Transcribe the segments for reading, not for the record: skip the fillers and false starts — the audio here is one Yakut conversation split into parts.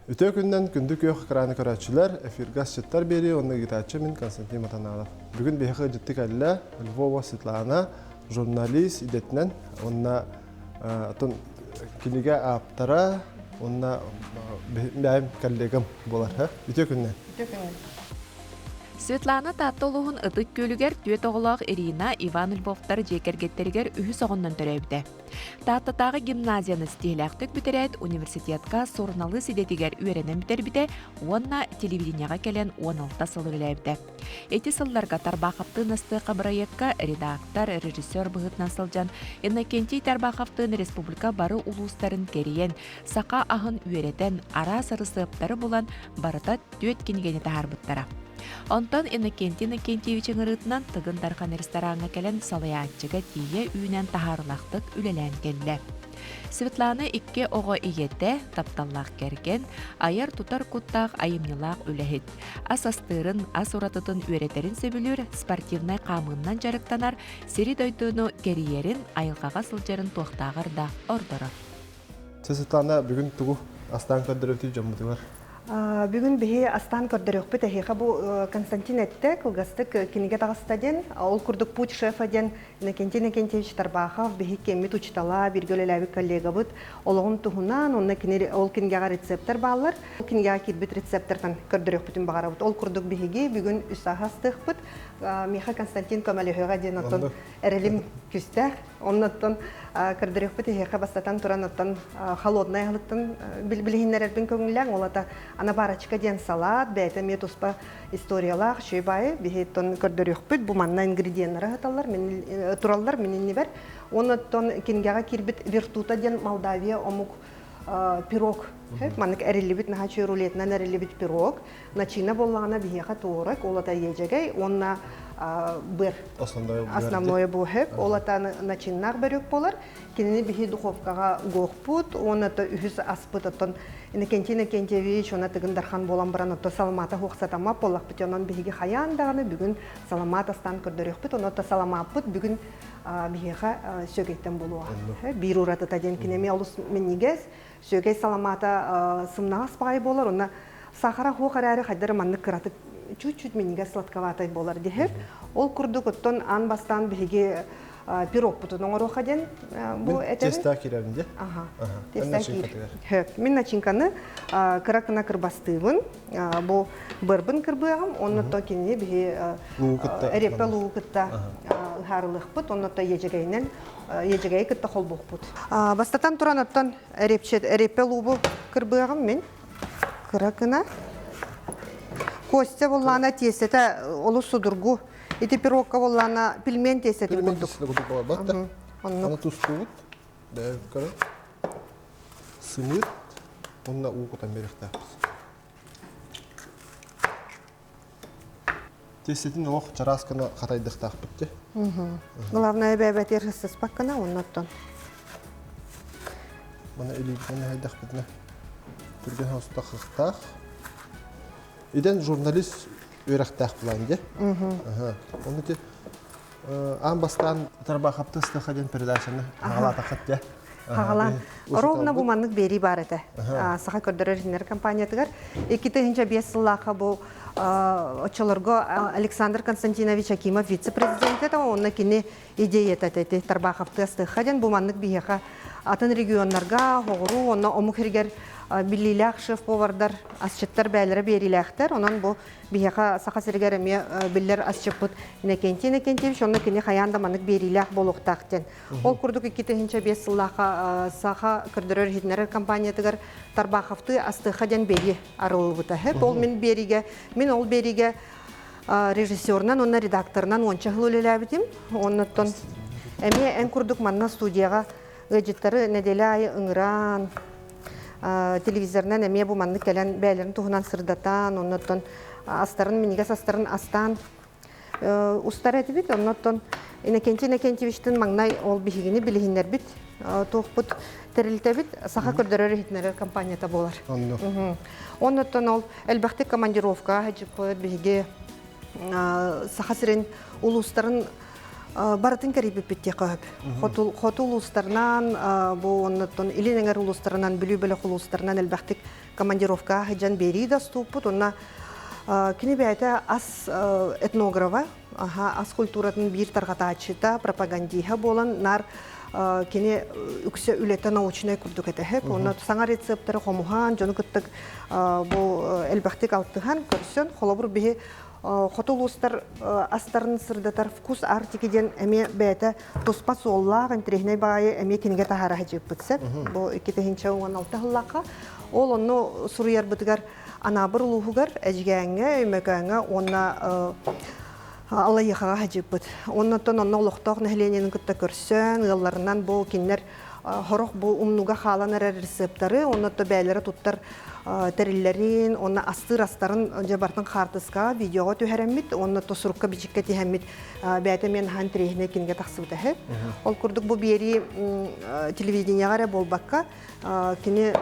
Үтүө күннэн күндү күөх экраны көрөөччүлэр, эфиргэ асчыттар биэрии уонна ыытааччы мин Константин Матаналов. Бүгүн биһиэхэ ыалдьытты кэллэ Львова Светлана, журналист идэтинэн уонна оттон кинигэ ааптара уонна бэйэм коллегам буолар. Үтүө күннэн. Үтүө күннэн. Светлана Таатта улууһун Ытык Күөлүгэр түөрт оҕолоох Ирина, Иван Львовтар дьиэ кэргэттэригэр үһүс оҕоннон төрөөбүтэ. Тааттатааҕы гимназияны ситиһилээхтик бүтэрээт, университетка суруналыыс идэтигэр үөрэнэн бүтэрбитэ уонна телевидениеҕэ кэлэн 16 сыл үлэлээбитэ. Ити сылларга Тарбаховтыын астыаха бырайыакка редактор, режиссер быһыытынан сылдьан Иннокентий Тарбаховтыын республика бары улуустарын кэрийэн, саха аһын үөрэтэн, араас ырысыаптары булан, барыта түөрт кинигэни таһаарбыттара. Онтон Иннокентий Иннокентьевич ыҥырыытынан Тыгын Дархан рестораҥҥа кэлэн салайааччыга тиийэ үүнэн таһаарылаахтык үлэлээн кэллэ. Светлана икки оҕо ийэтэ, тапталлаах кэргэн, айар-тутар куттаах айымньылаах үлэһит. Ас астыырын, ас уратытын үөрэтэрин сөбүлүүр, спортивнай хаамыыннан дьарыктанар, сири-дойдуну кэрийэрин, айылҕаҕа сылдьарын туохтааҕар да ордорор. Светлана, бүгүн тугу астаан көрдөрөбүтүй дьоммутугар? Бүгүн биһи астаан көрдөрүөхпүт эһиэхэ бу Константин эттэ, кылгастык кинигэ таҕыста диэн. Ол курдук «Путь шефа» диэн Иннокентий Иннокентьевич Тарбахов биһи кэммит учуутала, бииргэ үлэлээбит коллегабыт олоҕун туһунан, онно кини ол кинигэҕэ рецептэр бааллар. Ол кинигэҕэ киирбит рецептертэн көрдөрүөхпүтүн баҕарабыт. Ол курдук биһиги бүгүн үс аһы астыахпыт. Миэхэ Константин көмөлөһүөҕэ диэн оттон эрэлим күүстээх. Оннуттан көрдөрүөхпүт эһиэхэ бастатан туран оттон холоднай аһылыктан билиһиннэрэрбин көҥүллээҥ. Ол ата анабарочка диэн салаат, бэйэтэ эмиэ туспа историялаах, үчүгэй баайы биһиттэн көрдөрүөхпүт. Бу манна ингредиеннары аһаталлар, мин тураллар мин иннибэр. Оннуттан кинигэҕэ киирбит вертута диэн Молдавия омук пирог. Маннык эриллибит наһаа үчүгэй рулетынан эриллибит пирог. Начина буоллаҕына биһиэхэ туорак, ол ата иэдьэгэй уонна быр. Основное буһэк, ол ата начиннаах бөрүк буолар. Кинини биһи духовкаҕа гуохпут, уонна то үһүс аспыт оттон Иннокентий Иннокентьевич уонна Тыгын Дархан буолан баран отто саламаата хуохсатаммат буоллахпыт, онон биһиги хайаан даҕаны бүгүн саламаат астаан көрдөрүөхпүт, онон саламааппыт бүгүн биһиэхэ сүөгэйтэн буолуоҕа. Биир уратыта диэн кини эмиэ олус минньигэс, Сүөгэй саламаата сымнаҕас баҕайы буолар, уонна сахара суох эрээри хайдары маннык кыратык чуть-чуть минньигэс сладковатай буолар диһэр. Ол курдук оттон аан бастаан биһиги пирогпутун оҥоруохха диэн бу этэбин. Тесто киирэрин дии? Аха. Тесто киир. Хөп. Мин начинканы кыра гына кырбастыыбын. Бу бырбын кырбыаҕым, онно то кинини биһи реппе луу кытта ыһаарылыахпыт, онно то иэдьэгэйинэн иэдьэгэйи кытта холбуохпут. Бастатан туран оттон реппе луубу кырбыаҕым мин. Кыра гына. Костя буллаана тиэстэтэ олус судургу. Ити пирогка буллаана пельмень тиэстэтин курдук. Пельмень Оннук. Аны тустуубут. Бэйэбит көрөн. Сымыыт. Уонна уу кутан биэриэхтээхпит. Тиэстэтин олох чараас гына хатайдыхтаахпыт дии. Главное бэйэбэтигэр сыстыспаккына оннуттан. Маны илиибитинэн эһэйдэхпитинэ түргэн хостахыахтаах. Идэн журналист үөрэхтээх булан дии. Оны ти аан бастаан Тарбахапты ыстаха диэн передачаны хаҕалаатаххыт дии. Хаҕалаан. Ровно бу маннык биэрии баар этэ. Саха көрдөрөр иһиннэр компаниятыгар. 2005 сыллаахха бу оччолорго Александр Константинович Акимов вице-президент этэ, онно кини идеята эти Тарбаховты астыахха диэн бу маннык биһиэхэ атын регионнарга, хоҕуруу, онно омук сиригэр биллиилээх шеф-повардар, асчыттар бээлэрэ биэриилээхтэр. Онон бу Биһиэхэ Саха сиригэр эмиэ биллэр асчыппыт Иннокентий Иннокентьевич, онно кини хайаан да маннык биэриилээх буолуохтаах диэн. Ол курдук 2005 сыллаахха Саха көрдөрөр-иһитиннэрэр компаниятыгар Тарбаховтыы астыаха диэн биэрии арыллыбыта. Ол мин биэриигэ, мин ол биэриигэ режиссерынан уонна редакторынан уонча сыл үлэлээбитим. Оннуттан эмиэ эн курдук манна студияҕа ыалдьыттары нэдиэлэ аайы ыҥыран, телевизорынан эмиэ бу маннык кэлэн бэйэлэрин туһунан сырдатан, оннуттан астарын, минньигэс астарын астаан устар этибит. Оннуттан Иннокентий Иннокентьевичтин маҥнай ол биһигини билиһиннэрбит туохпут тэрилтэбит Саха көрдөрөр иһитиннэрэр компанията буолар. Оннуттан ол элбэхтик командировка сылдьыппыт биһиги Саха сирин улуустарын барытын кэрийбиппит диэххэ сөп. Хоту, хоту улуустарынан, бу оннуттан илин эҥэр улуустарынан, Бүлүү бөлөх улуустарынан элбэхтик командировка сылдьан биэрии да устууппут. Онно кини бэйэтэ ас этнографа, ас культуратын биир тарҕатааччыта, пропагандиһа буолан наар кини үксэ үлэтэ научнай курдук этэ. Онно саҥа рецептары хомуһан, дьону кытта бу элбэхтик алтыһан, көрсөн, холобур биһи хоту улуустар астарын сырдатар «Вкус Арктики» диэн эмиэ бэйэтэ туспа суоллаах, интэриэһинэй баҕайы эмиэ кинигэ таһаара сылдьыппыт сөп. Бу 2016 сыллаахха. Ол онно суруйарбытыгар Анаабыр улууһугар, Эдьигээҥҥэ, Өймөкөөҥҥө уонна Аллайыахаҕа сылдьыппыт. Оннуттан онно олохтоох нэһилиэнньэни кытта көрсөн, ыалларынан бу кинилэр хорох бу умнуга хаалан эрэр рецептары, онно бэйэлэрэ туттар тэриллэрин, уонна астыыр астарын дьэ бартын хаартыскаҕа, видеоҕа түһэрэммит, уонна то сурукка бичиккэ тиһэммит бэйэтэ мен хаан интэриэһинэй кинигэ тахсыбыта үһү. Ол курдук бу биэрии телевидениеҕа эрэ буолбакка, кини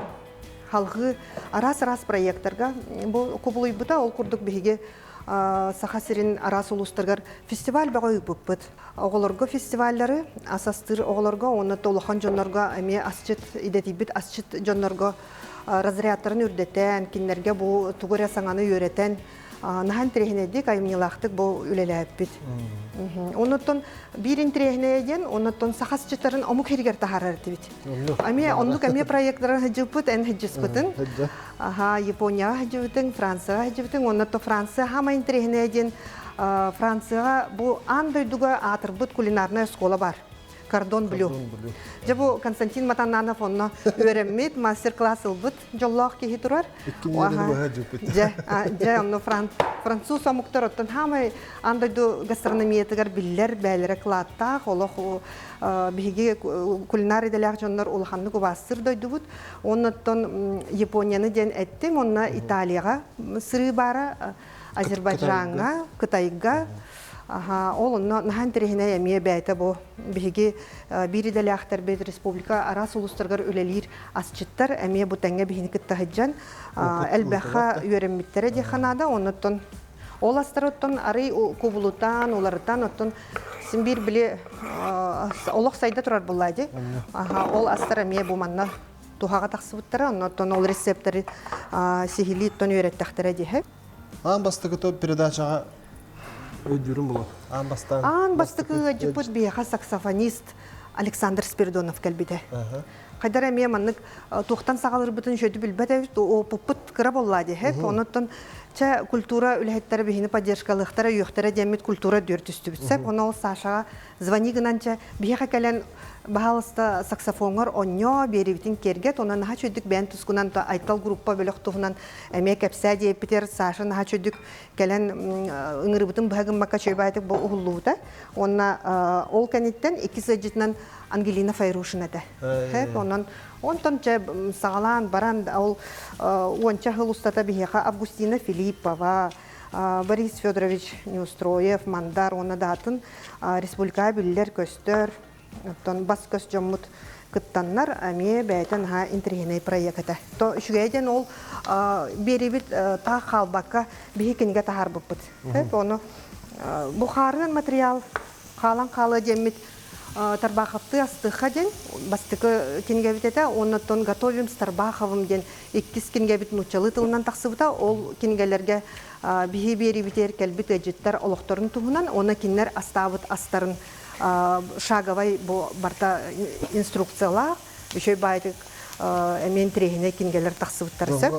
халҕыы араас-араас проекттарга бу кубулуйбута. Ол курдук биһиги Саха сирин араас улуустарыгар фестиваль бөҕө ыыппыппыт. Оҕолорго фестиваллары, ас астыыр оҕолорго уонна улахан дьоннорго эмиэ асчыт идэтийбит асчыт дьоннорго разрядтарын үрдэтэн, кинилэргэ бу тугу эрэ саҥаны үөрэтэн, наһаа интэриэһинэйдик, айымньылаахтык бу үлэлээппит. Оннуттан биир интэриэһинэйэ диэн, оннуттан саха асчыттарын омук сиригэр таһаарар этибит. Эмиэ оннук эмиэ проекттары сылдьыппыт, эн сылдьыспытыҥ. Аха, Японияҕа сылдьыбытыҥ, Францияҕа сылдьыбытыҥ. Онно то Франция хаамай интэриэһинэйэ диэн, Францияҕа бу аан дойдуга аатырбыт кулинарнай оскуола бар. Кордон Блю. Дьэ бу Константин Матананов онно үөрэммит, мастер-класс ылбыт дьоллоох киһи турар. Дьэ, дьэ онно француз омуктар оттон хаамай аан дойду гастрономиятыгар биллэр бээлэрэ кылааттаах, олох биһиги кулинар идэлээх дьоннор улаханнык убаастыыр дойдубут. Оннуттан Японияны диэн эттим, онно Италияҕа сырыы баара, Азербайджаҥҥа, Кытайга. Ол онно наһаа интэриэһинэй эмиэ бэйэтэ бу биһиги биир идэлээхтэрбит республика араас улуустарыгар үлэлиир асчыттар эмиэ бу тэҥҥэ биһини кытта сылдьан элбэххэ үөрэммиттэрэ диэххэ наада. Оннуттан ол астары оттон арый кубулутан, уларытан, оттон син биир били олох сайда турар буолла дии. Ол астар эмиэ бу манна туһаҕа тахсыбыттара, оннуттан ол рецептэри сиһилии оттон үөрэттэхтэрэ диэхэ. Аан бастакы топ передачаҕа өйдүүрүм булу. Аан бастаан. Аан бастакы ыалдьыппыт биһиэхэ саксофонист Александр Спиридонов кэлбитэ. Хайдар эмиэ маннык туохтан саҕалырбытын үчүгэйдик билбэт эбит, опыппыт кыра буолла диэһэт. Онуттан чэ культура үлэһиттэрэ биһини поддержкалыахтара, өйүөхтэрэ диэммит культура дүөр түстүбүт сөп. Ону ол Сашаҕа звони гынан чэ биһиэхэ кэлэн баһаалыста саксофоҥҥар онньоо биэрибитин киэргэт, онон наһаа үчүгэйдик бэйэн тускунан Айтал группа бөлөх туһунан эмиэ кэпсээ диэппитигэр Саша наһаа үчүгэйдик кэлэн ыҥырыбытын быһа гыммакка чөйбаайтык бу уһуллубута. Уонна ол кэнниттэн иккис ыалдьытынан Ангелина Файрушина этэ. Онон онтон чэ саҕалаан баран ол уонча сыл устата биһиэхэ Августина Филиппова, Борис Федорович Неустроев, Мандар уонна да атын республикаҕа биллэр-көстөр Оттон бас-көс дьоммут кыттаннар эмиэ бэйэтэ наһаа интэриэһинэй проект этэ. То үчүгэйэ диэн ол биэрибит таах хаалбакка биһи кинигэ таһаарбыппыт. Ону бу хаарыан материал хаалан хаалыа диэммит Тарбаховтыы астыха диэн бастакы кинигэбит этэ. Оннуттан «Готовим с Тарбаховым» диэн иккис кинигэбит нууччалыы тылынан тахсыбыта. Ол кинигэлэргэ биһи биэрибитигэр кэлбит ыалдьыттар олохторун туһунан уонна кинилэр астаабыт астарын шаговай бу барта инструкциялаах үчүгэй баайдык эмиэ интэриэһинэй кинигэлэр тахсыбыттар сөп.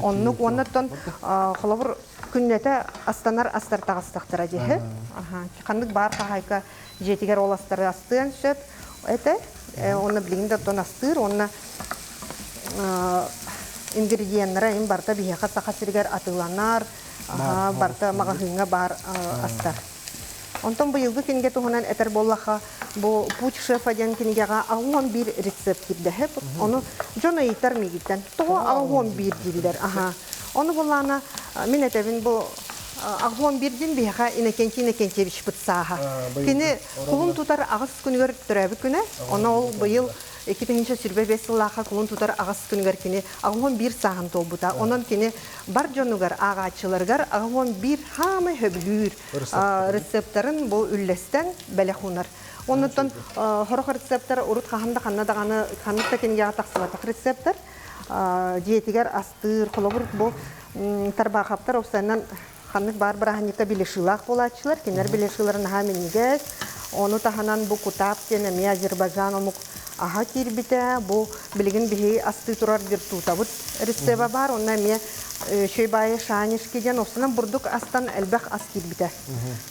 Оннук уоннаттан холобур күннэтэ астанар астар таҕыстахтара диэһи. Ханнык баар хаһаайка дьиэтигэр ол астары астыан сөп этэ. Онно билигин да оттон астыыр уонна ингредиеннара им барыта биһиэхэ Саха сиригэр атыыланар, барыта маҕаһыыҥҥа баар астар. Онтон быйылгы кинигэ туһунан этэр буоллахха, бу «Путь шефа» диэн кинигэҕэ 81 рецепт киирдэ. Ону дьон ыйытар миигиттэн, тоҕо 81 дииллэр? Аха. Ону буллаана мин этэбин бу 81 диэн биһиэхэ Иннокентий Иннокентьевичпыт сааһа. Кини кулун тутар аҕыс күнүгэр төрөөбүт күнэ. Ону ол быйыл 2025 сыллаахха кулун тутар аҕыс күнүгэр кини 81 сааһын туолбута. Онон кини бар дьонугар, ааҕааччыларыгар 81 хаамай сөбүлүүр рецептарын бу үллэстэн бэлэх уунар. Оннуттан сорох рецептэр урут хаһан да ханна даҕаны ханнык да кинигэҕэ тахсыбатах рецептэр. дьиэтигэр астыыр. Холобур, бу Тарбаахаптар уопсайынан ханнык баар бырааһынньыкка беляшилаах буолааччылар. Кинилэр беляшилара наһаа минньигэс. Ону таһынан бу кутаап диэн эмиэ Азербайджан омук аһа киирбитэ. Бу билигин биһиги астыы турар виртутабыт рецеба баар. Онно эмиэ үчүгэй баайы шанишки диэн уопсайынан бурдук астан элбэх ас киирбитэ.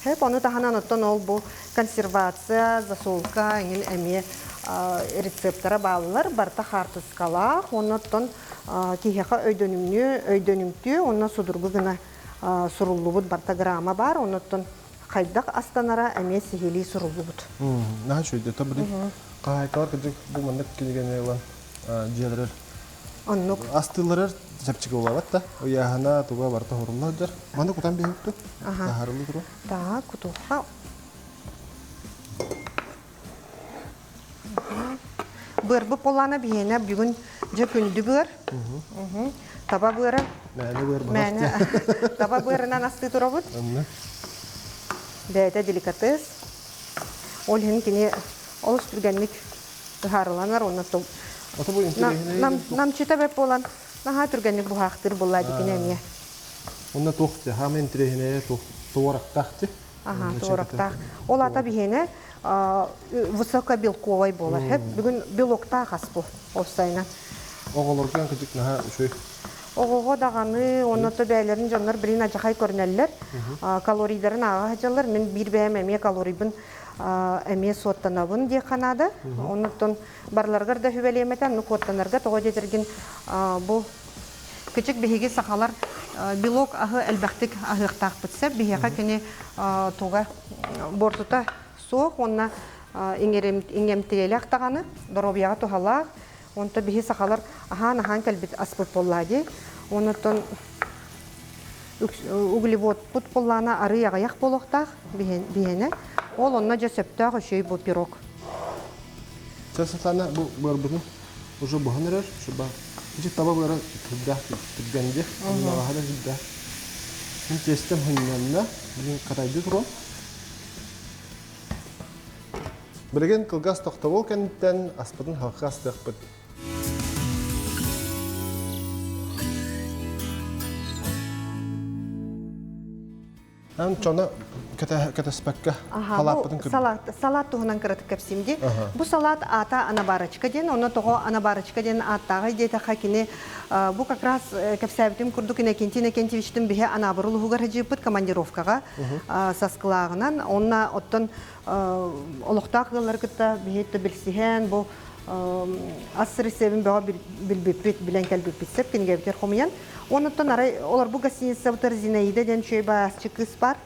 Хэп ону таһынан оттон ол бу консервация, засолка эҥин эмиэ рецептара бааллар. Барыта хаартыскалаах. Уонна оттон киһиэхэ өйдөнүмнүө, өйдөнүмтүө уонна судургу гына суруллубут барыта грамма баар. Оннуттан хайдах астанара эмиэ сиһилии суруллубут. Наһаа үчүгэй. Били хаһаайкалар кырдьык бу маннык кинигэни ылан дьиэлэрэр Оннук. Астыыларар чэпчэки буолабат да. Ыйааһына туга барыта хорулла сылдьар. Маны кутан биһикту. Таһаарылы туру. Так, кутуха. Быарбы полана биһиэнэ бүгүн дьэ күндү быар. Таба быара. Мээнэ быар Мээнэ таба быарынан астыы турабыт. Бэйэтэ деликатес. Ол иһин кини олус түргэнник ыһаарыланар уонна намчыта бэп буолан наһаа түргэнник буһаахтыыр буолла дикини эмиэ. Онно туох хаама интириэһинэйэ туох туорактаах ти? Аха, туорактаах. Ол ата биһиэнэ высокобелковай буолар. Хэп бүгүн белоктаах ас бу офсайынан. Оҕолорго кыдьык наһаа үчүгэй. Оҕоҕо даҕаны, онно бэйэлэрин дьоннор билин адьахай көрүнэллэр. Калорийдарын ааҕа сылдьаллар. Мин биир бэйэм эмиэ калорийбын эмиэ суоттанабын диэххэ наада. Оннуттан барыларыгар да сүбэлиэм этэ, оннук куоттанарга тоҕо диэтэргин бу кычык биһиги сахалар белок аһы элбэхтик аһыахтаахпыт сөп. Биһиэхэ кини туга буортута суох уонна иҥэмтиэлээх даҕаны, доруобуйаҕа туһалаах. Онто биһи сахалар аһаан-аһаан кэлбит аспыт буоллаа дии. Онуттан углеводпут буоллаана арыый аҕыйах буолуохтаах биһиэнэ. Ол онно дьэ сөптөөх үчүгэй бу пирог. Чэ, Светлана, бу быарбытын уже буһан эрэр, шуба. Ити таба быара түрдээх түргэнди, онноҕоһо да сүрдээх. Мин тиэстэм хынньанна, билин катайды туруом. Билигин кылгас тохтобул кэнниттэн аспытын халка астыахпыт. Ан чоно кэтэспэккэ халааппытын кыр. Салат, салат туһунан кыратык кэпсиим дии. Бу салат аата анабарочка диэн, онно тоҕо анабарочка диэн ааттааҕый диэтэххэ кини бу как раз кэпсээбитим курдук Иннокентий Иннокентьевичтин биһи Анаабыр улууһугар сылдьыппыт командировкаҕа Саскылааҕынан. Онно оттон олохтоох ыаллары кытта биһи билсиһэн бу ас рецебин бөҕө билбиппит, билэн кэлбиппит сөп кинигэбитигэр хомуйан. Онуттан арай олорбут гостиницабытыгар Зинаида диэн үчүгэй баасчы кыыс баар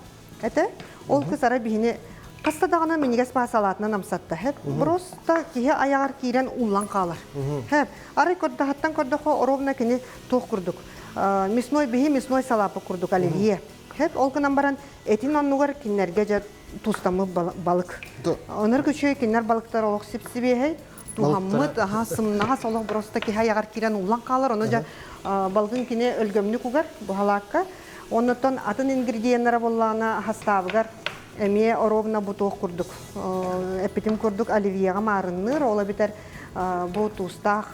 этэ. Ол кыыс арай биһини хаста даҕаны минньигэс баа салаатынан амсатта. Хэп просто киһи айаҕар киирэн уллан хаалар. Хэп арай көрдөһөттөн көрдөхө ровно кини туох курдук мясной биһи мясной салаапы курдук оливье. Хэп ол гынан баран этин оннугар кинилэргэ дьэ тустаммыт балык. Онор күчүөй кинилэр балыктар олох сип-сибиэһэй туһаммыт, аха сымнаҕас олох просто киһи айаҕар киирэн уллан хаалар. Ону дьэ балгын кини өлгөмнүк угар буһалаакка. Оннуттан атын ингредиеннара буоллаҕына хастаабыгар эмиэ оруобуна бутуох курдук. Эппитим курдук оливьеҕа маарынныыр, ол эбэтэр бу туустаах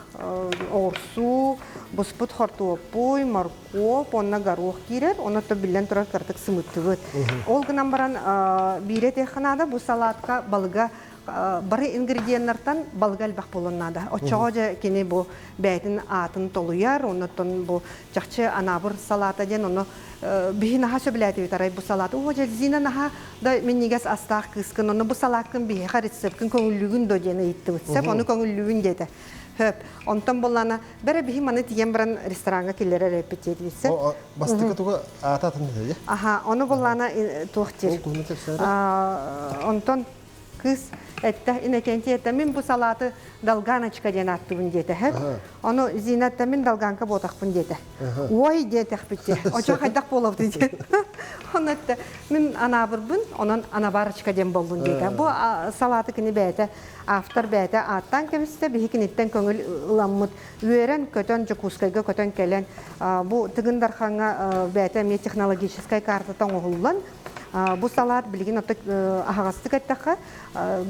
оҕурсуу, буспут хортуоппуй, моркуоп уонна горох киирэр. Онно биллэн турар кыратык сымыттыбыт. Ол гынан баран биирэ этиэххэ наада, бу салаатка балыга бары ингредиеннартан балыга элбэх буолуон наада. Оччоҕо дьэ кини бу бэйэтин аатын толуйар, оннуттан бу чахчы анаабыр салаата диэн ону биһи наһаа сөбүлээтибит арай бу салааты. Оо, дьэ Зина наһаа да минньигэс астаах кыыскын, онно бу салааккын биһиэхэ рецепкин көҥүллүүгүн до диэн ыйыттыбыт. Сөп, ону көҥүллүүбүн диэтэ. Хөп. Онтон буоллаана, бэрэ биһи маны тиийэн баран рестораҥҥа киллэрэр эппит диэтибит. Сөп. Бастакы туга аата атын дии. Аха, ону буоллаана туох диир. Онтон Кыыс эттэ, Иннокентий эттэ, мин бу салааты долганочка диэн ааттыыбын диэтэ. Ону Зина эттэ, мин долганка буотахпын диэтэ. Ой диэтэхпит дии. Очо хайдах буолабыт диэн. Ону эттэ, мин анаабырбын, онон анабарочка диэн боллун диэтэ. Бу салааты кини бэйэтэ, автор бэйэтэ ааттаан кэбистэ, биһи киниттэн көҥүл ыламмыт, үөрэн-көтөн Дьокуускайга көтөн кэлэн, бу Тыгын Дархаҥҥа бэйэтэ эмиэ технологическай картата оҥоһуллан, Бу салаат билигин аһаҕастык эттэххэ,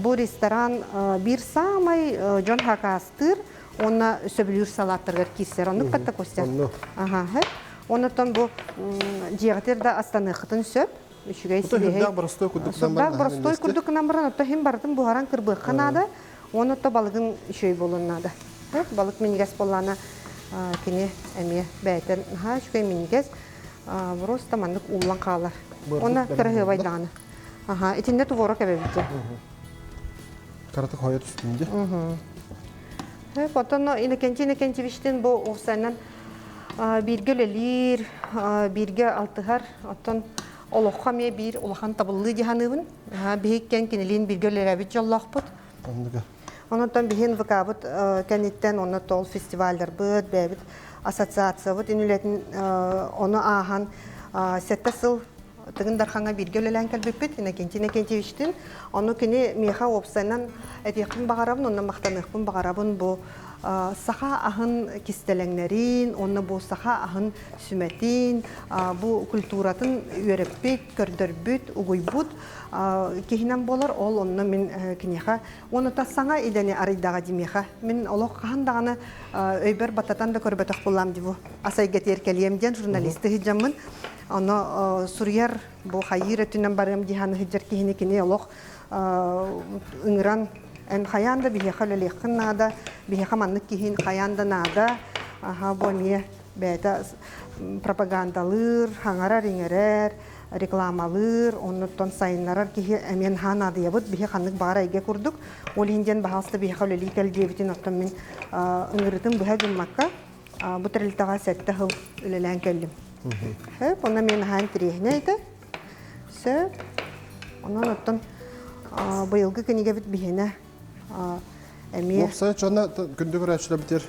бу ресторан биир саамай дьон хакаастыыр. Уонна сөбүлүүр салааттарыгар киирсэр. Оннук батта Костя. Аха, Оннуттан бу дьиэҕитир да астаныаххытын сөп. Үчүгэй сибиэһэй. Сүрдээх боростуой курдук Сүрдээх боростуой курдук гынан баран, отто иһин барытын буһаран кырбыахха наада. Уонна отто балыгын үчүгэй буолуон наада. Балык минньигэс буоллаҕына кини эмиэ бэйэтин наһаа үчүгэй минньигэс просто маннык ууллан хаалар. Уонна кыраһыабай даҕаны. Аха, итиннэ творог эбэбит дьэ. Караты хойо түстүн дьэ. Оттон Иннокентий Иннокентьевичтин бу уопсайынан бииргэ үлэлиир, бииргэ алтыһар, оттон олоххо эмиэ биир улахан табыллыы дии саныыбын. Биһиккэн кинилиин бииргэ үлэлээбит дьоллоохпут. Онон биһин ВК-быт кэнниттэн онно тол фестивалларбыт, бэйэбит ассоциациябыт үлэтин ону ааһан 7 сыл Тыгын Дархаҥҥа бииргэ үлэлээн кэлбиппит Иннокентий Иннокентьевичтин. Ону кини миэхэ уопсайынан этиэхпин баҕарабын, онно махтаныахпын баҕарабын бу саха аһын кистэлэҥнэрин, уонна бу саха аһын сүмэтин, бу культуратын үөрэппит, көрдөрбүт, угуйбут киһинэн буолар. Ол онно мин киниэхэ уонна саҥа идэни арыйдаҕа дии миэхэ. Мин олох хаһан даҕаны өйбөр баттатан да көрбөтөх буоллаам дии бу ас эйгэтигэр кэлиэм диэн журналисты сылдьаммын. Ону суруйар бу хайыыр өттүнэн барыам дии сылдьар киһини кини олох ыҥыран эн хайаан да биһиэхэ үлэлиэххин наада, биһиэхэ маннык киһин хайаан да наада, аха бу эмиэ бэйэтэ пропагандалыыр, хаҥарар-иҥэрэр, рекламалыыр, оннуттан сайыннарар киһи эмиэ наһаа наадыйабыт, биһи ханнык баҕар эйгэ курдук. Ол иһин диэн баһаалыста биһиэхэ үлэлии кэл диэбитин оттон мин ыҥырыытын быһа гыммакка бу тэрилтэҕэ 7 сыл үлэлээн кэллим. Сөп, онно эмиэ наһаа интэриэһинэй этэ. Сөп. Онон оттон быйылгы кинигэбит биһиэнэ эмиэ Уопсайа чонно күндү көрөөччүлэрбитигэр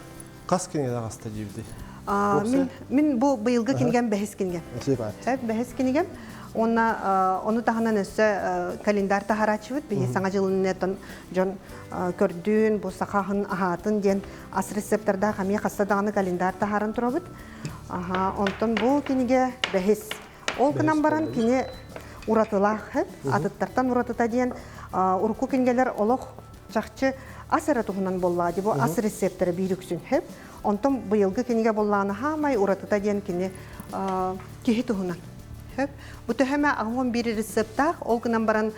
хас кинигэ таҕыста диибитий? Мин, мин бу быйылгы кинигэм бэһис кинигэм. Сөп, бэһис кинигэм. Уонна ону таһынан өссө календарь таһарааччыбыт. Биһи саҥа дьылын дьон көрдүүн, бу саха аһын аһаатын диэн ас рецептардаах эмиэ хаста даҕаны календарь таһааран турабыт. Аха, онтон бу кинигэ бэһис. Ол гынан баран кини уратылаах, атыттартан уратыта диэн урукку кинигэлэр олох чахчы ас эрэ туһунан буоллаҕа дии, бу ас рецептэрэ биир үксүн сөп. Онтон быйылгы кинигэ буоллаҕына хаамай уратыта диэн кини киһи туһунан. Сөп. Бу төһө эмэ 81 рецептаах, ол гынан баран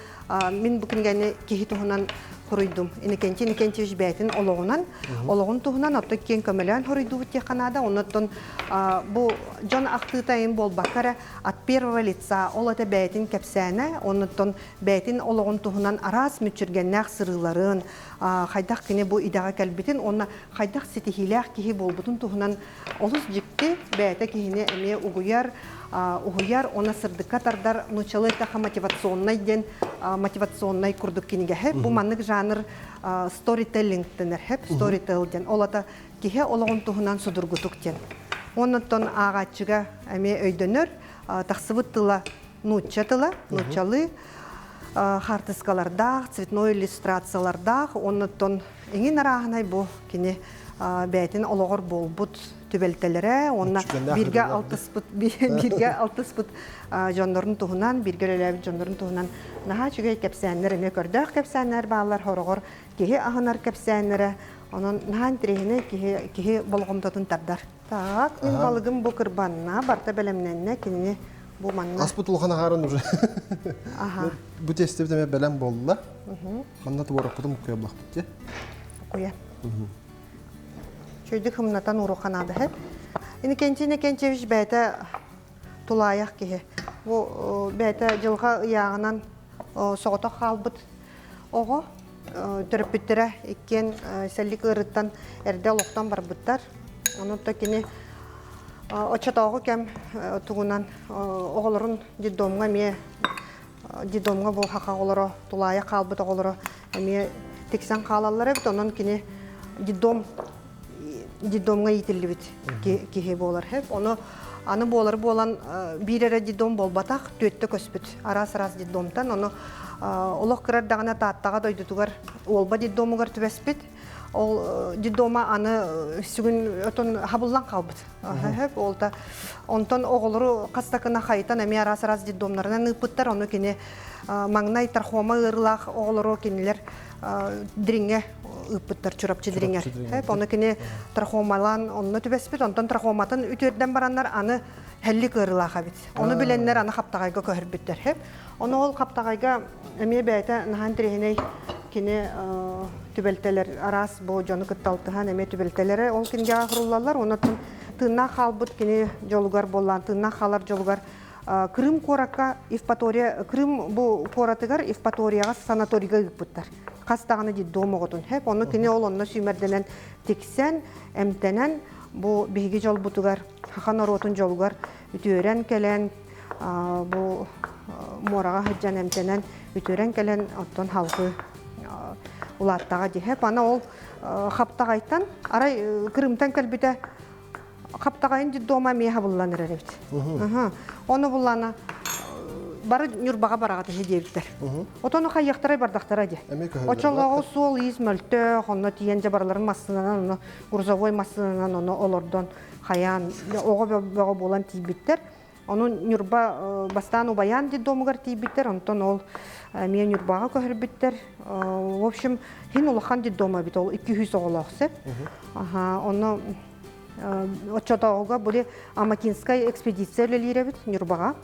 мин бу кинигэни киһи туһунан хоруйдум. Иннокентий Иннокентьевич бэйэтин олоҕунан, олоҕун туһунан оттон киэҥ көмөлөөн хоруйдуубут диэххэ наада. Оннуттан бу дьон ахтыыта эйин буолбакка эрэ от первого лица ол этэ бэйэтин кэпсээнэ, оннуттан бэйэтин олоҕун туһунан араас мүччүргэннээх сырыыларын, хайдах кини бу идэҕэ кэлбитин уонна хайдах ситиһиилээх киһи буолбутун туһунан олус дьикти бэйэтэ киһини эмиэ угуйар, уһуйар уонна сырдыкка тардар нууччалыы эттэххэ мотивационнай диэн мотивационнай курдук кинигэһэ. Бу маннык жанр сторителлинг дэнэр хэп сторителл диэн. Ол ата киһи олоҕун туһунан судургутук диэн. Оннуттан ааҕааччыга эмиэ өйдөнөр, тахсыбыт тыла нуучча тыла, нууччалыы хаартыскалардаах, цветной иллюстрациялардаах, оннуттан эҥин арааһынай бу кини бэйэтин олоҕор буолбут түбэлтэлэрэ уонна бииргэ алтыспыт бииргэ алтыспыт дьоннорун туһунан, бииргэ үлэлээбит дьоннорун туһунан наһаа үчүгэй кэпсээннэр эмиэ көрдөөх кэпсээннэр бааллар, хороҕор киһи аһынар кэпсээннэрэ. Онон наһаа интэриэһинэй киһи киһи болҕомтотун тардар. Так, мин балыгым бу кырбанна, барыта бэлэмнэннэ, кинини бу манна. Аспыт улахан аһаарын уже. Аха. Бу тестибит эмэ бэлэм буолла. Манна творогпутун буккуйа булахпыт дии. Буккуйа. Чөйдүк хымнатан уруха наада хэп. Иннокентий Иннокентьевич бэйэтэ тулаайах киһи. Бу бэйэтэ дьылҕа ыйааҕынан соҕотох хаалбыт оҕо. Төрөппүттэрэ иккиэн сэллик ыарыттан эрдэ олохтон барбыттар. Онон то кини оччотооҕу кэм тугунан оҕолорун детдомҥа эмиэ детдомҥа бу хаха оҕолоро тулаайах хаалбыт оҕолоро эмиэ тиксэн хаалаллар эбит. Онон кини детдом детдомҥа иитиллибит киһи буолар. Ону аны буолар буолан биир эрэ детдом буолбатах, түөттэ көспүт араас-араас детдомтан. Ону олох кыра эрдэҕинэ Тааттаҕа дойдутугар Уолба детдомугар түбэспит. Ол детдома аны сүгүн отон хабыллан хаалбыт. Ол та онтон оҕолору хас да гына хайытан эмиэ араас-араас детдомнарынан ыыппыттар. Ону кини маҥнай трахома ыарыылаах оҕолору кинилэр дириҥҥэ ыыппыттар Чурапчы Дириҥэр. Ону кини трахомалаан онно түбэспит, онтон трахоматын үтүөрдэн бараннар аны һэллик ыарыылаах эбит. Ону билэннэр аны Хаптаҕайга көһөрбүттэр. Хэп. Ону ол Хаптаҕайга эмиэ бэйэтэ наһаа интэриэһинэй кини түбэлтэлэр араас бу дьону кытта алтыһан эмиэ түбэлтэлэрэ ол кинигэҕэ суруллаллар. Онон тыыннаах хаалбыт кини дьолугар буоллаан тыыннаах хаалар дьолугар Крым куоракка Евпатория Крым бу куоратыгар Евпаторияҕа санаторийга ыыппыттар. Хас даҕаны детдом оҕотун. Хэп ону кини ол онно сүүмэрдэнэн тиксэн, эмтэнэн бу биһиги дьолбутугар, саха норуотун дьолугар үтүөрэн кэлэн бу муораҕа сылдьан эмтэнэн үтүөрэн кэлэн оттон халгы улааттаҕа дии. Аны ол Хаптаҕайтан арай Крымтан кэлбитэ Хаптаҕайын детдома эмиэ хабыллан эрэр эбит. Ону буллана бары Ньурбаҕа бараҕат иһи диэбиттэр. Отону хайыахтарай бардахтара дии. Очолоҕу суол-иис мөлтөх, онно тиийэн дьэ барыларын массыынанан, ону грузовой массыынанан ону олордон хайаан оҕо бөҕө буолан тиийбиттэр. Ону Ньурба бастаан Убайаан детдомугар тиийбиттэр, онтон ол эмиэ Ньурбаҕа көһөрбүттэр. В общем, хин улахан детдом эбит, ол 200 оҕолоох сөп. Аха, ону оччотооҕуга били Амакинскай экспедиция үлэлиир эбит Ньурбаҕа.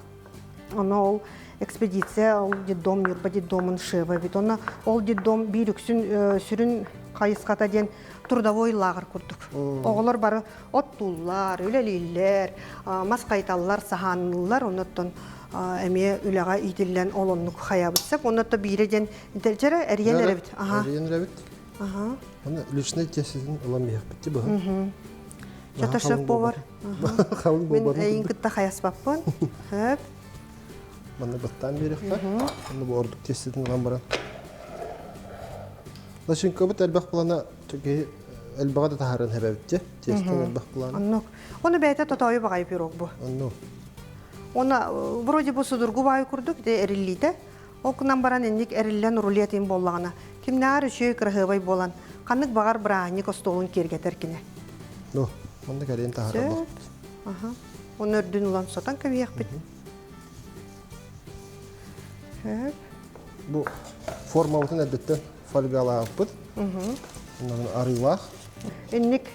Ону ол экспедиция ол детдом Ньурба детдомун шева эбит. Онно ол детдом биир үксүн сүрүн хайысхата диэн трудовой лааҕыр курдук. Оҕолор бары оттууллар, үлэлииллэр, мас хайыталлар, саһаанныыллар, оннуттан эмиэ үлэҕэ иитиллэн ол оннук хайабыт сөп. Оннуттан биирэ диэн дьэрэ эрийэн эрэбит. Эрийэн эрэбит. Аны личный тестин ылан биһэхпит быһа. Чата шеф-повар. Мин эйин кытта хайаспаппын. Хөп. Манна баттаан биэриэххэ. Онно бу ордук тестин ылан баран. Начинкабыт элбэх плана киһи элбэҕи да таһааран хэбэбит тестин элбэх плана. Оннук. Ону бэйэтэ тотоойу баҕайы пирог бу. Оннук. Она вроде бу судургу баайы курдук ити эриллиитэ. Ол гынан баран инник эриллэн рулет буоллаҕына, кимнээҕэр үчүгэй кыраһыабай буолан, ханнык баҕар бырааһынньык остуолун киэргэтэр кини. Ну, манна кэлин таһаараллар. Аха. Оны үрдүн улан сотон кэбиһиэхпит. Сөп. Бу формабытын эрдэттэн фольгалаабыт. Арыылаах. Инник.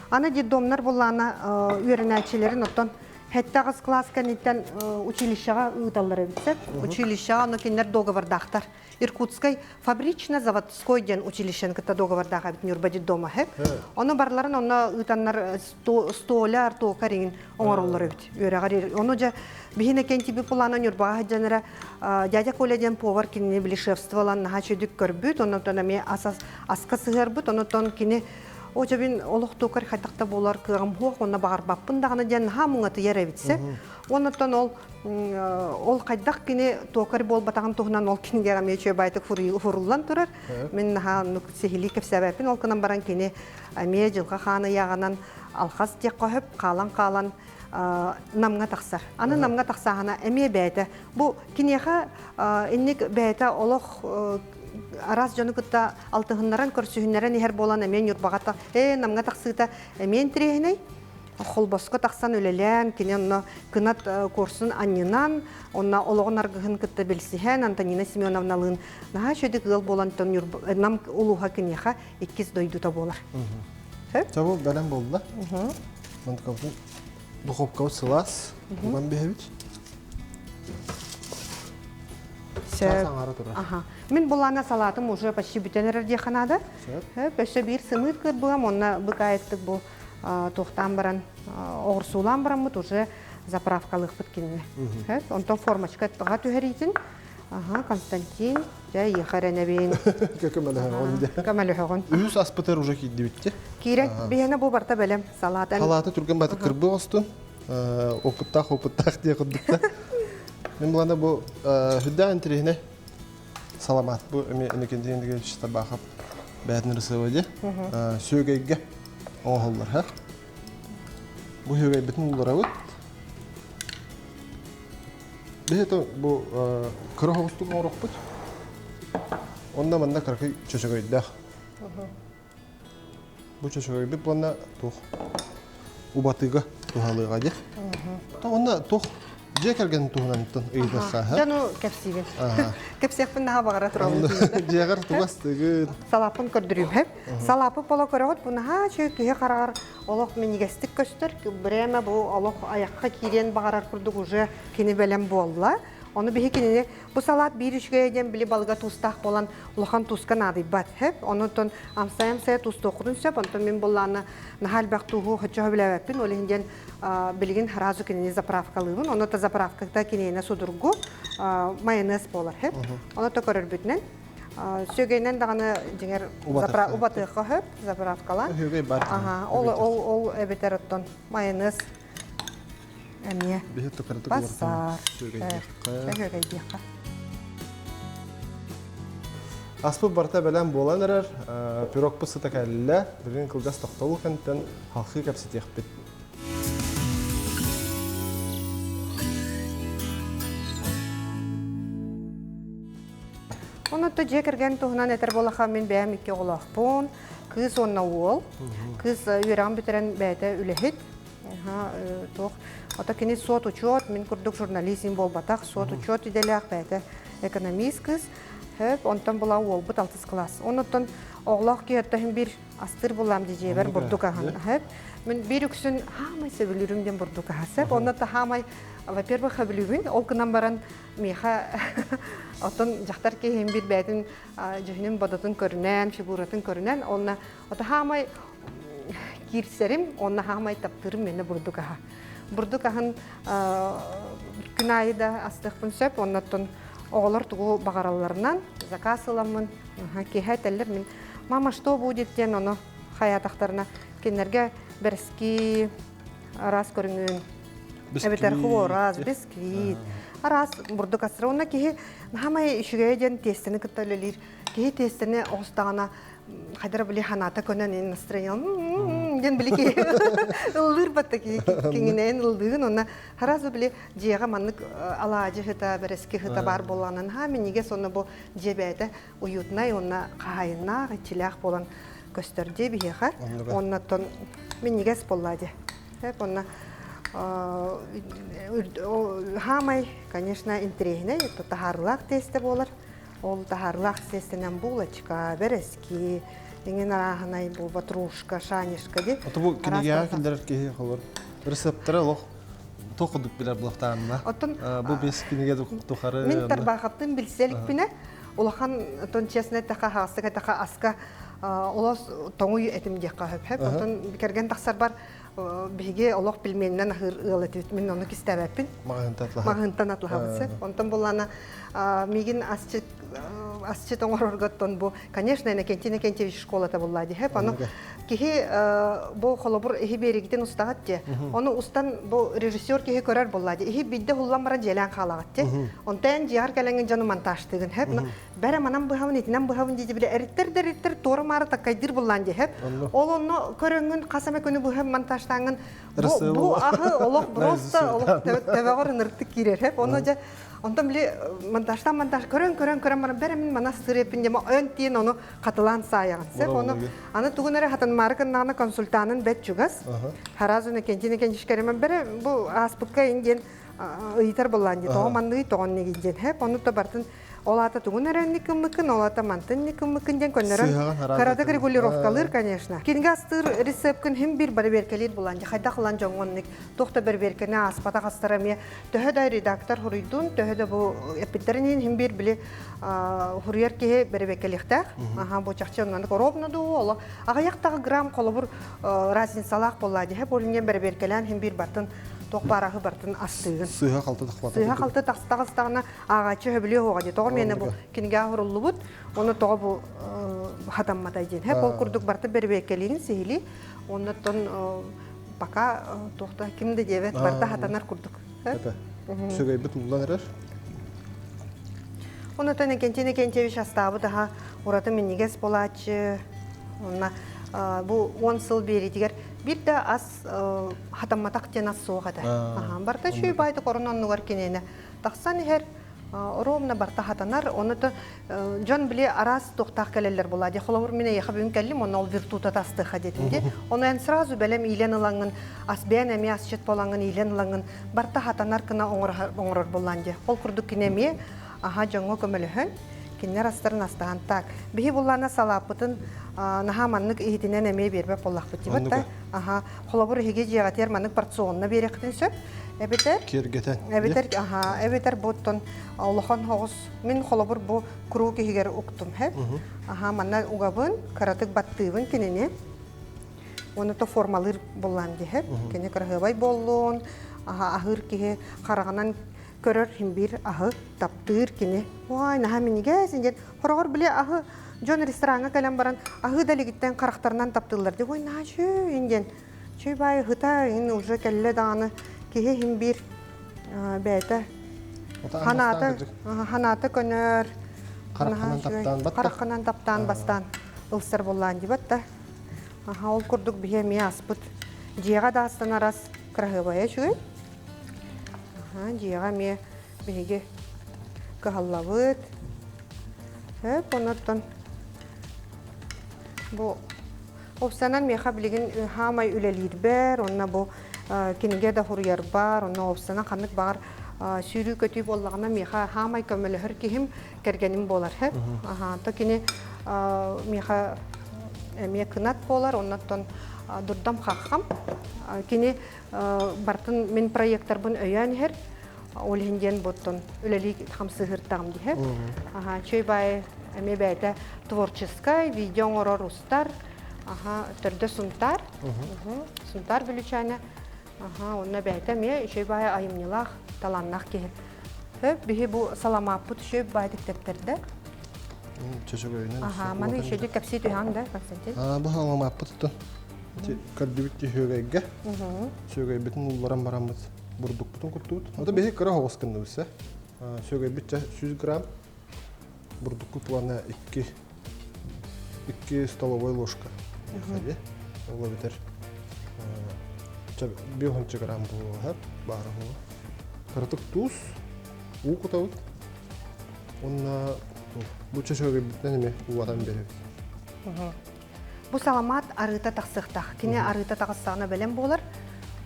Аны детдомнар буллаана үөрэнээччилэрин оттон Хэттэ аҕыс кылаас кэнниттэн училищеҕа ыыталлар эбит сөп. Училищеҕа ону кинилэр договордаахтар. Иркутскай фабрично-заводской диэн училищены кытта договордаах эбит Ньурба детдома хэп. Ону барыларын онно ыытаннар столяр, токарь иҥин оҥороллор эбит үөрэҕэр. Ону дьэ биһин экен тиби пулана Ньурбаҕа сылдьан эрэ дядя Коля диэн повар кинини били шефстволан наһаа үчүгдүк көрбүт, оннотон эмиэ аска сыһыарбыт, оннотон кини О дьэбин олох токарь хайдах да буолар кыаҕым суох уонна баҕарбаппын даҕаны диэн наһаа муҥатыйар эбитсэ. Оннуттан ол ол хайдах кини токарь буолбатаҕын туһунан ол кинигэҕэ эмиэ үчүгэй баайтык фуруллан турар. Мин наһаа оннук сиһилии кэпсээбэппин. Ол гынан баран кини эмиэ дьылҕа хаан ыйааҕынан алхас диэххэ сөп хаалан-хаалан Намҥа тахсар. Аны Намҥа тахсааһына эмиэ бэйэтэ. Бу киниэхэ инник бэйэтэ олох араас дьону кытта алтыһыннаран, көрсүһүннэрэн иһэр буолан эмиэ Ньурбаҕа ээ Намҥа тахсыыта эмиэ интириэһинэй. Холбоско тахсан үлэлээн, кини онно кынат курсун анньынан, онно олоҕун аргыһын кытта билсиһэн, Антонина Семеновналыын наһаа үчүгэй ыал буолан Нам улууһа киниэхэ иккис дойдута буолар. Чабыл бэлэм буолла. Мантыкабытын духовкабыт сылаас. Уган биһэбит. Сөп. Аха. Мин булаана салаатым уже почти бүтэн эрэр диэххэ наада. Сөп. Өссө биир сымыыт кырбыам, онно быкаайыттык бу туохтаан баран, оҕурсуулаан бараммыт уже заправкалыахпыт кинини. Сөп. Онтон формочка түһэриитин. Аха, Константин, дьэ, эйиэхэ эрэнэбин. Көмөлөһөҕүн дьэ. Көмөлөһөҕүн. Үһүс аспытыгар уже киирдибит Киирэн, биһиэнэ бу барта бэлэм салаата. Салаата түргэн баты кырбы остун. Опыттаах опыттаах диye курдукта. Мин булана бу хүддээх интириһине саламат бу эми Иннокентий Андреевич Табахов бээтин ырысыаба дии. Сүөгэйгэ оҥоһуллар ха. Бу сүөгэйбитин уларабыт. Биһи бу кыра соҕустук оҥорохпут. Онно манна кыракый чөчөгөйдөөх. Бу чөчөгөйбүт уонна туох убатыыга туһалыаҕа дии. Онно туох Дьиэ кэргэн туһунан ыйытыахха. Дьону кэпсиибин. Кэпсиэхпин наһаа баҕара турабын. Дьиэҕэр тугас тыгын. Салааппын көрдөрүүм. Салаапы бола көрөҕүт бу наһаа үчүгэй киһи хараҕар олох минньигэстик көстөр. Брэме бу олох айахха киириэн баҕарар курдук уже кини бэлэм буолла. Ону биһи кинини бу салаат биир үчүгэйэ диэн били балыга туустаах буолан улахан тууска наадыйбат. Хэп. Онутон амсай-амсайа туустуоххутун сөп. Онтон мин буллааны наһаа элбэх тууһу хоччоһо билээбэппин. Ол иһин диэн билигин сразу кинини заправкалыыбын. Ону та заправката киниэнэ судургу майонез буолар. Хэп. Ону та көрөрбүтүнэн сүөгэнэн даҕаны дьиҥэр убатыахха сөп заправкалаан. Ол ол ол эбэтэр оттон майонез эмиэ бассаар сүөгэйдиэххэ. Аспыт барыта бэлэм буолан эрэр, пирогпут сыта кэллэ. Билигин кылгас тохтобул кэнниттэн халхыы кэпсэтиэхпит. Онуттан дьиэ кэргэн туһунан этэр буоллахха, мин бэйэм икки оҕолоохпун. Кыыс уонна уол. Кыыс үөрэҕин бүтэрэн бэйэтэ үлэһит. Туох ото кини суот-учуот, мин курдук журналист буолбатах, суот-учуот идэлээх бэйэтэ экономист кыыс. Хөп, онтон була уолбут алтыс кылаас. Онуттан оҕолоох киһи оттон биир астыыр буллаам дьиэбэр бурдук аһын. Хөп, мин биир үксүн хаамай сөбүлүүрүм диэн бурдук аһа. Сөп, онно хаамай, во-первых, сөбүлүүбүн, ол гынан баран миэхэ оттон дьахтар киһим биир бэйэтин дьүһүнүн бодотун көрүнэн, фигуратын көрүнэн, онно ото хаамай киирсэрим, онно хаамай таптыырым мені бурдук аһа. Бурдук аһын күн аайы да астыахпын сөп, оннуттан оҕолор тугу баҕаралларынан заказ ыламмын, киэһэ этэллэр мин мама что будет диэн ону хайаатахтарына кинилэргэ бэрэски араас көрүҥүн эбэтэр хворас, бисквит, араас бурдук астара. Онно киһи наһамай үчүгэйэ диэн тиэстэни кытта үлэлиир. Киһи тиэстэни оҕустаҕына хайдара били ханаата көнөн ин настроение диэн били киһи ыллыыр батта киһи киҥинэйин ыллыыгын онно сразу били дьиэҕэ маннык алаадьы сыта бэрэски сыта баар буоллаҕына наһаа минньигэс уонна бу дьиэ бэйэтэ уютнай уонна хаһаайыннаах иччилээх буолан көстөр дии биһиэхэ уоннаттан минньигэс буолла дии уонна хаамай конечно интэриэһинэй таһаарыылаах тиэстэ буолар ол таһаарыылаах тиэстэнэн булочка бэрэски иҥин арааһынай бу ватрушка шанишка ди Ото бу кинигэҕэ киллэрэр киһи холор рецептэрэ олох туох курдук билэр буолуохтаанна Оттон бу бес кинигэ тухары мин тарбаахаптын билсэ иликпинэ улахан отон честно эттэххэ аһаҕастык эттэххэ аска олос тоҥуй этим диэххэ сөп отон кэргэн тахсарбар биһиги олох пельменинэн аһыыр ыал этибит мин ону кистээбэппин маҕаһыынтан атлаһабыт сөп онтон буллаана миигин асчыт асчыт оҥорорготтон бу конечно Иннокентий Иннокентьевич школата булла диһэп ону киһи бу холобур иһи биэригитин устаҕат дии ону устан бу режиссер киһи көрөр буолла дии иһи бидде хуллан баран дьиэлээн хаалаҕат дии онтон дьиэҕэр кэлэҥҥин дьону монтажтыгын хэп бэрэ манан быһабын итинэн быһабын дии били эриттэр да эриттэр туора маары таккайдыыр буллаан дии хэп ол онно көрөҥҥүн хас эмэ күнү быһа монтажтааҥҥын бу бу аһы олох просто олох төбөҕөр ыныртык киирэр хэп ону дьэ онтон били монтажтан монтаж көрөн көрөн көрөн баран бэрэ мин манас сырыаппин дьэ өн тиэн ону хатылаан саайаҕын сөп ону аны тугун эрэ хатанмаары гыннаҕына консультанын бэт чугас харазу Иннокентий Иннокентьевич кэримэн бэрэ бу ааспыкка ин диэн ыйытар буоллаан дии тоҕо манныгый тоҕо оннугуй диэн хэп ону то бартын ол аата тугун эрэ инник гыммыккын ол аата мантын инник гыммыккын диэн көннөрөн кыратык регулировкалыыр конечно кинигэ астыыр рецепкин хим биир бэрэбиэркэлиир булан дии хайдах ылан дьоҥҥо оннук туох да бэрэбиэркэни ааспатах астара эмиэ төһө да редактор хуруйдун төһө да бу эппиттэрин иһин хим биир били хуруйар киһи бэрэбиэркэлиэхтээх аха бу чахчы оннук ровно дуу оло аҕыйах даҕы грамм холобур разницалаах буоллаа диһэ болинген бэрэбиэркэлээн хим биир бартын туох баараһы бартын астыыгын сыыһа халты тахпата сыыһа халты тахстаҕына ааҕааччы сөбүлүө суоҕа дии тоҕо миэнэ бу кинигэ хуруллубут оны тоҕо бу хатамматай диэн хэп ол курдук барты бэрэбиэркэлиин сиһилии оннуттан пока туохта ким да диэбэт барыта хатанар курдук Сүгэйбит ууллан эрэр. Онутан Иннокентий Иннокентьевич астаабыт аһа ураты минньигэс буолааччы. Онно бу 10 сыл биэритигэр биир да ас хатамматах диэн ас суох этэ. Барыта үчүгэй баайдык орун оннугар киниэнэ тахсан иһэр. Ровно барта хатанар, оны то дьон били араас туохтаах кэлэллэр буолла дии. Холобур, мин эйиэхэ бүгүн кэллим, онно ол виртута тастыха диэтим дии. Ону эн сразу бэлэм иилэн ылаҥҥын, ас бэйэн эмиэ асчыт буолаҥҥын иилэн ылаҥҥын, барта хатанар гына оҥорор буоллаан дии. Ол курдук кини эмиэ аха дьоҥҥо көмөлөһөн, кинилэр астарын астаһан так. Биһи буллаана салааппытын наһаа маннык иһитинэн эмиэ биэрбэт буоллахпыт дии та. Аха, холобур иһиги дьиэҕитигэр маннык порционно биэриэххитин сөп. Эбэтэр киэргэтэн. Эбэтэр аха, эбэтэр буттун улахан хоҕус Мин холобур бу круг иһигэр уктум хэп. Аха манна угабын, кыратык баттыыбын кинини. Уонна то формалыыр буллаан диһэп. Кини кыраһыабай буоллун, аха аһыыр киһи хараҕынан көрөр хин биир аһы таптыыр кини. Ой, наһаа минигэс диэн хороҕор били аһы дьон рестораҥҥа кэлэн баран аһыы да илигиттэн харахтарынан таптыыллар ди. Ой, наһаа үчүгэй диэн. Чүй баай ыһыта иһин уже кэллэ даҕаны киһи иһин биир бэйэтэ ханаата ханаата көнөр хараххынан таптаан батта хараххынан таптаан бастаан ылсар буоллаан дибат да аха ол курдук биһи эмиэ аспыт дьиэҕэ да астан арас кыраһыабайа үчүгэй аха дьиэҕэ эмиэ биһиги кыһаллабыт сөп онуттан бу Уопсайынан миэхэ билигин хаамай үлэлиирбэр, уонна бу кинигэ да суруйарбар, онно уопсайынан ханнык баҕар сүүрүү-көтүү буоллаҕына миэхэ хаамай көмөлөһөр киһим кэргэним буолар. Аха, то кини миэхэ эмиэ кынат буолар, оннуттан дурдам хаххам. Кини бартын мин проекттарбын өйөөн иһэр, ол иһин диэн буттун үлэлии хамсыһыртаҕым диһэ. Аха, чөй баай эмиэ бэйэтэ творческай видео оҥорор устар, аха, төрдө Сунтаар, Сунтаар Бүлүүчээнэ, аха, онно бэйэтэ эмиэ үчүгэй баай айымньылаах, талааннаах киһи. Хөп, биһи бу саламааппыт үчүгэй баайдык тэптэрдэ. Чөчөгөйүнэн. Аха, маны үчүгэйдик кэпсии түһэҕин да, Константин? Аа, бу саламааппыт оттон көрдүбүт сүөгэйгэ. Сүөгэйбитин улларан бараммыт бурдукпутун куттубут. Ото биһи кыра оҕус гынныбыт сэ. Сүөгэйбит 100 грамм, бурдукку плана 2 2 столовой ложка. Ол эбэтэр 5 грамм буолуоҕа баара буолуо. Кыратык туус, уу кутабыт. Уонна бу чөчөгөйбүтүнэн эмиэ ууатан биэрэбит. Бу саламаат арыыта тахсыахтаах. Кини арыыта таҕыстаҕына бэлэм буолар.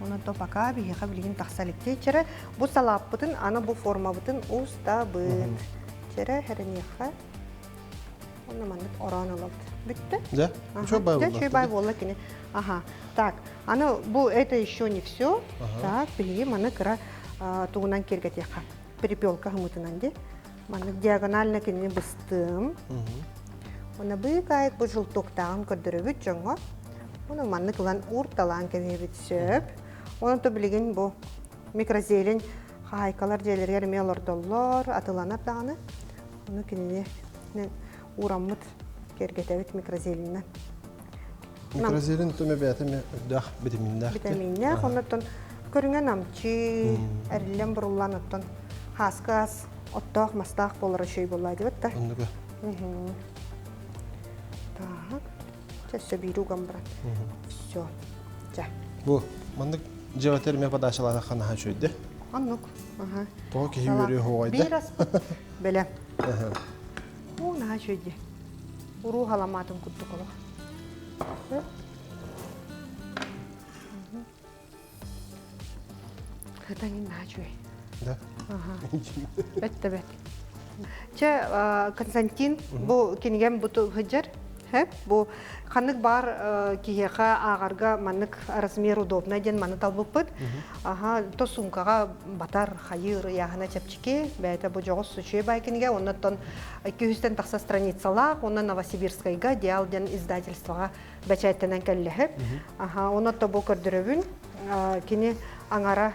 Онон то пока биһиэхэ билигин тахса иликтии чэрэ. Бу салааппытын аны бу формабытын устабыт. Чэрэ хэрэниэххэ. Онно маннык ороон ылабыт. Бүттэ? Да. Үчүгэй бай буолла. Үчүгэй бай буолла кини. Ага. Так, аны бу это еще не все. Так, биһиги маны кыра тугунан киэргэтиэххэ. Перепелка хымытынан ди. Маннык диагонально кинини быстым. Уонна быыкаайык бу желтоктааҕын көрдөрөбүт дьоҥҥо. Уонна маннык ылан уурталаан кэбиһэбит сөп. Онон то билигин бу микрозелень хаһаайкалар дьиэлэригэр эмиэ олордоллор, атыланар даҕаны. Ону кинини уураммыт киэргэтэбит микрозеленинэн. Микрозелень төмө бэйэтэ эмиэ үрдээх битэмииннээх. Битэмииннээх, оннуттан көрүҥэ намчы, эриллэн буруллан оттон хааскы ас оттоох мастаах буолара үчүгэй буолла диэбит да. Оннуга. Так. Чэ, биир уган баран. Все. Чэ. Бу маннык дьиэҕитэр эмиэ подачалаатахха наһаа үчүгэй Оннук. Аха. Тоҕо киһи үөрүө хоҕойда? Биир аспыт бэлэм. Уу наһаа үчүгэй Уруу халамаатын курдук олох. Хытаҥын наһаа үчүгэй. Да. Бэт да бэт. Чэ, Константин, бу кинигэм бу сылдьар. Бу ханнык баар киһиэхэ ааҕарга маннык размер удобно диэн маны талбыппыт. Аха, то суумкаҕа батар, хайыыр, ыйааһына чэпчэки. Бэйэтэ бу дьоҕус үчүгэй баай кинигэ. Оннуттан 200-тэн тахса страницалаах уонна Новосибирскайга Диал диэн издательствоҕа бэчээттэнэн кэллэһип. Аха, онно бу көрдөрөбүн. Кини аҥара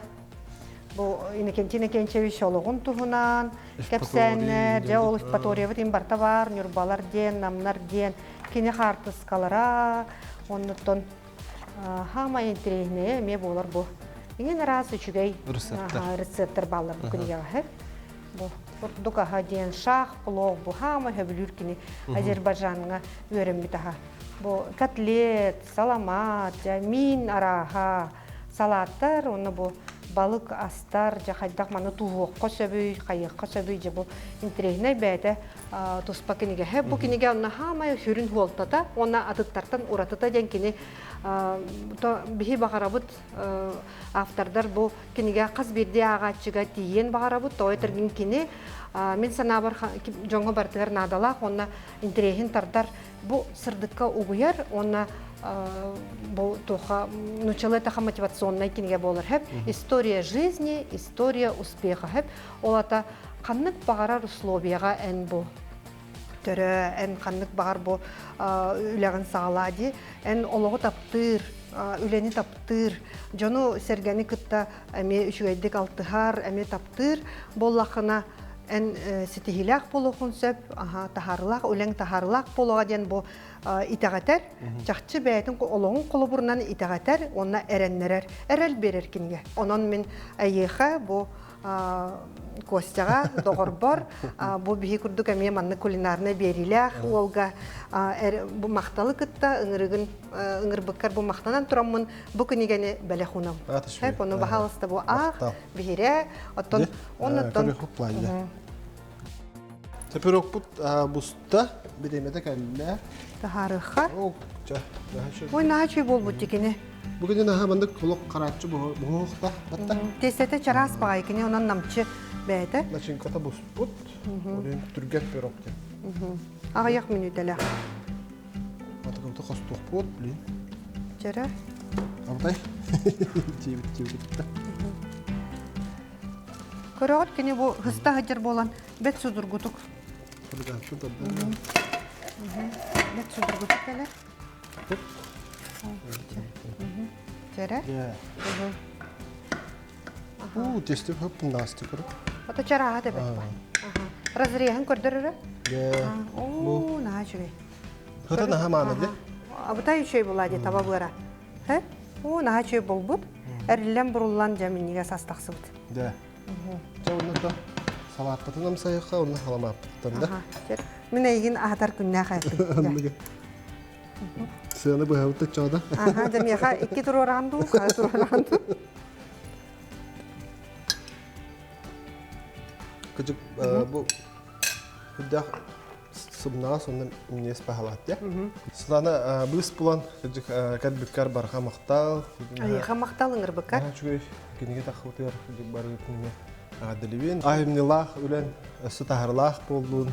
бу Иннокентий Иннокентьевич олоҕун туһунан кэпсээннэр, дьэ ол Евпаториябыт им барта баар, Ньурбалар диэн, Намнар диэн кини хаартыскалара, оннуттан хаамай интэриэһинэйэ эмиэ буолар бу. Иҥин араас үчүгэй рецептэр бааллар бу кинигэҕэ. Бу бурдук аһа диэн шах плов бу хаама сөбүлүүр кини Азербайджаҥҥа үөрэммит аһа. Бу котлет, саламат, миин арааһа, салааттар уонна бу балык астар, дьэ хайдах маны тууһуохха сөбүй, хайыахха сөбүй, дьэ бу интэриэһинэй бэйэтэ туспа кинигэһэ. Бу кинигэ онно хаамай сүрүн хуолтата уонна атыттартан уратыта диэн кини биһи баҕарабыт автордар бу кинигэ хас биирдии ааҕааччыга тиийиэн баҕарабыт. Тоҕо этэргин кини мин санаабар дьоҥҥо барытыгар наадалаах уонна интэриэһин тардар бу сырдыкка угуйар уонна бу туха нучалы таха мотивационнай кинигэ буолар хэп история жизни история успеха хэп ол ата ханнык баҕарар условияҕа эн бу төрөө эн ханнык баҕар бу үлэҕин саҕалаа дии эн олоҕу таптыыр үлэни таптыыр дьону сэргэни кытта эмиэ үчүгэйдик алтыһар эмиэ таптыыр буоллаххына эн ситиһиилээх буолуоххун сөп таһаарылаах үлэҥ таһаарылаах буолуоҕа диэн бу итэҕэтэр чахчы бэйэтин олоҕун холобурунан итэҕэтэр уонна эрэннэрэр эрэл биэрэр кинигэ онон мин эйиэхэ бу Костяҕа доҕорбор бу биһи курдук эмиэ маннык кулинарнай биэриилээх уолга бу махталы кытта ыҥырыгын ыҥырбыккар бу махтанан тураммын бу кинигэни бэлэх унам. Хэп ону баһаалыста бу аах биһирэ оттон оннуттан Пирогпут буста бириэмэтэ кэллэ. Таһаарыахха. Ой, наһаа үчүгэй буолбут дикини. Бу күнү наһаа маннык олох харааччы буһуохта батта. Тиэстэтэ чараас баҕайы кини онон намчы бэйэтэ. Начинката буспут. Олен түргэн пирог диэн. Аҕыйах мүнүүтэлээх. Атыкымты хостуохпут, блин. Чэрэ. Алтай. Тиибит тиибит. Көрөҕүт кини бу хыста сылдьар буолан бэт судургутук. Бэт судургутук кэлэр. Чэрэ. Уу, тесте хөп-насты көрө. Ото чарааһа тэбэт. Разрезын көрдөрөрө. Оо, наһаа үчүгэй. Хыта наһаа мааны де. Абытай үчүгэй буолаа дии таба быара. Хэ? Оо, наһаа үчүгэй буолбут. Эриллэн буруллан дьэ минньигэс ас тахсыбыт. Дэ. Дьэ, онно да салааппытын амсайыахха, онно халамааппытыттан да. Мин эйигин аһатар күннээх эппин. Сыаны быһабыт оччоҕо Аха, дьэ миэхэ икки туруораҕын дуу, хара туруораҕын дуу? Кыдьык бу үрдээх сымнаҕас онно минньигэс баһалаат дьэ. Сылана быыс булан кыдьык кэлбиккэр барҕа махтал. Айыха махтал ыҥырбыккар. Үчүгэй кинигэ таххыбытыгар кыдьык барыытын Аадылыбин айымньылаах үлэн өссө таһарылаах буоллун,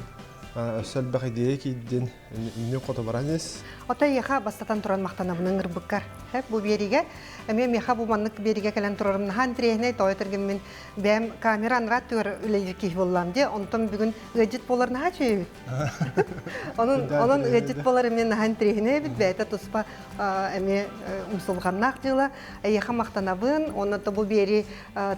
өссө элбэх идея киирдин, үннү хоту баран ис. Отой эйиэхэ бастатан туран махтанабын ыҥырбыккар. Бу биэригэ, эмиэ миэхэ бу маннык биэригэ кэлэн турарым наһаа интэриэһинэй, тоҕо этэргин мин бэйэм камера анараа өттүгэр үлэлиир киһи буоллаам дии, онтон бүгүн ыалдьыт буолар наһаа үчүгэй эбит. Онон, онон ыалдьыт буолар эмиэ наһаа интэриэһинэй эбит, бэйэтэ туспа эмиэ умсулҕаннаах дьыала. Эйиэхэ махтанабын, уонна бу биэри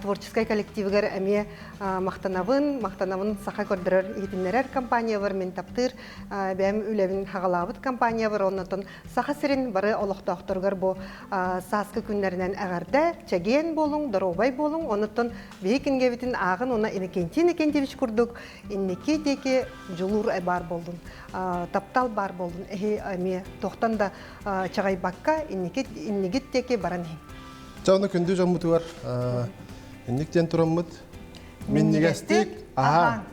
творческай коллективыгар эмиэ махтанабын, махтанабын саха көрдөрөр иһитиннэрэр компаниябар мин таптыыр бэйэм үлэбин хаҕалаабыт компаниябар оннотон Саха сирин бары олохтоохторугар бу сааскы күннэринэн эҕэрдэ, чэгиэн буолуҥ, доруобай буолуҥ, онуттан биһи кинигэбитин ааҕын уонна Иннокентий Иннокентьевич курдук инники диэки дьулуур баар буоллун, таптал баар буоллун, эһи эмиэ туохтан да чаҕайбакка инники иннигит диэки баран иһин. Чэ, ону күндү дьоммутугар инник диэн тураммыт минньигэстик аһаан.